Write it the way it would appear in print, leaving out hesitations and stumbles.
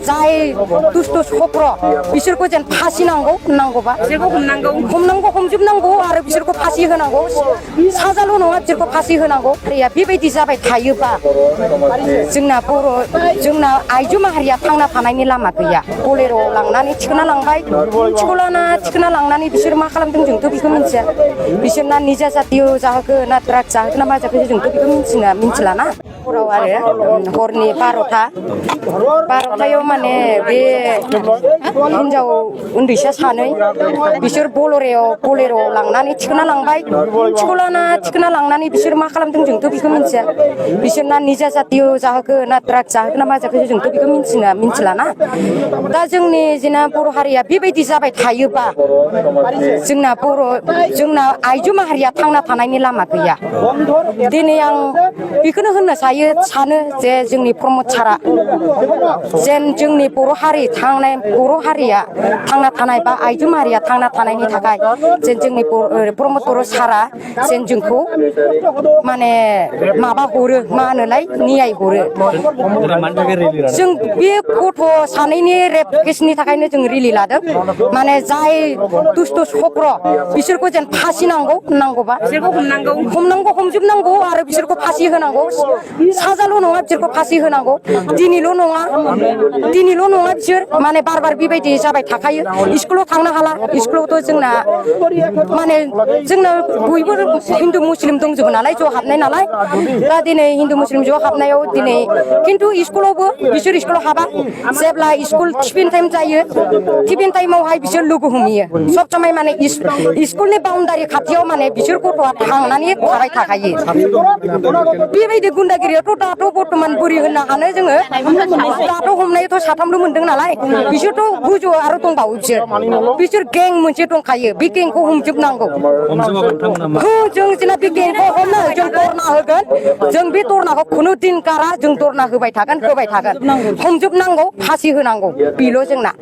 जाय दुष्ट चक्र बिसोरखौ जेन फासि नांगौबा बिसोरखौ हमनांगौ हमजोबनांगौ आरो बिसोरखौ फासि होनांगौ साजाल' नङा बिसोरखौ फासि होनांगौ हारिया बेबायदि जाबाय थायोबा जोंना आइजो माहारिया थांना थानायनि लामा गैया बलेर' लांनानै थिखोना लांबाय थिखोना लांनानै बिसोर मा खालामदों जोंथ' बेखौ मिथिया बिसोरना निजा जातीय जाहोखो ना ड्राग्स जाहोखो ना मा जाखो जोंथ' बेखौ मिथिलाना हराव आरो हरनि 12थायाव माने बे हिनजाव उन्दैसा सानै बिसोर बलेर' लांनानै थिखोना लांबाय थिखोना लांनानै बिसोर मा खालामदों जोंथ' बेखौ मिथिया बिसोरना निजा जातीय जाहोखो ना ड्राग्स जाहोखो ना मा जाखो जोंथ' बेखौ मिथिलाना दा जोंनि जेना बर' हारिया बेबायदि जाबाय थायोबा जोंना आइजो माहारिया थांना थानायनि लामा गैया दिनै आं बेखौनो होननो सानो जे जोंनि प्रमद सारा जेन जोंनि बर' हारिया थांना थानाय बा आइजो माहारिया थांना थानायनि थाखाय जेन जोंनि प्रमद बर' सारा जेन जोंखौ माने माबा हरो मा होनोलाय नियाय हरो जों बे गथ' सानैनि रेप केसनि थाखायनो जों रिलि लादों माने जाय दुष्ट चक्र बिसोरखौ जेन फासि नांगौबा बिसोरखौ हमनांगौ हमजोबनांगौ आरो बिसोरखौ फासि होनांगौ साजाल' नङा बिसोरखौ फासि होनांगौ दिनैल' नङा बिसोर माने बार बेबायदि जाबाय थाखायो स्कुलाव थांनो हाला स्कुलावथ' जोंना बयबो हिन्दु मुस्लिम दंजोबो नालाय ज' हाबनाय नालाय दा दिनै हिन्दु मुस्लिम ज' हाबनायाव दिनै खिन्थु स्कुलावबो बिसोर स्कुलाव हाबा जेब्ला स्कुल टिफिन टाइम जायो टिफिन टाइमावहाय बिसोर लोगो हमहैयो सब समाय माने स्कुलनि बाउण्डारि खाथियाव माने बिसोर गथ'आ थांनानै थाबाय थाखायो बेबायदि गुन्डागिरियाथ' दाथ' बर्थमान बोरै होननो हानो जोङो दाथ' हमनायाथ' साथामल' मोनदों नालाय बिसोरथ' गोजौ आरो दंबावो बिसोर गें मोनसे दंखायो बे गेंखौ हमजोबनांगौ जों जेला बे गेंखौ हमनो जों धरना होगोन जों बे धरनाखौ खुनु दिन गारा जों धरना होबाय थागोन हमजोबनांगौ फासि होनांगौ बेल' जोंना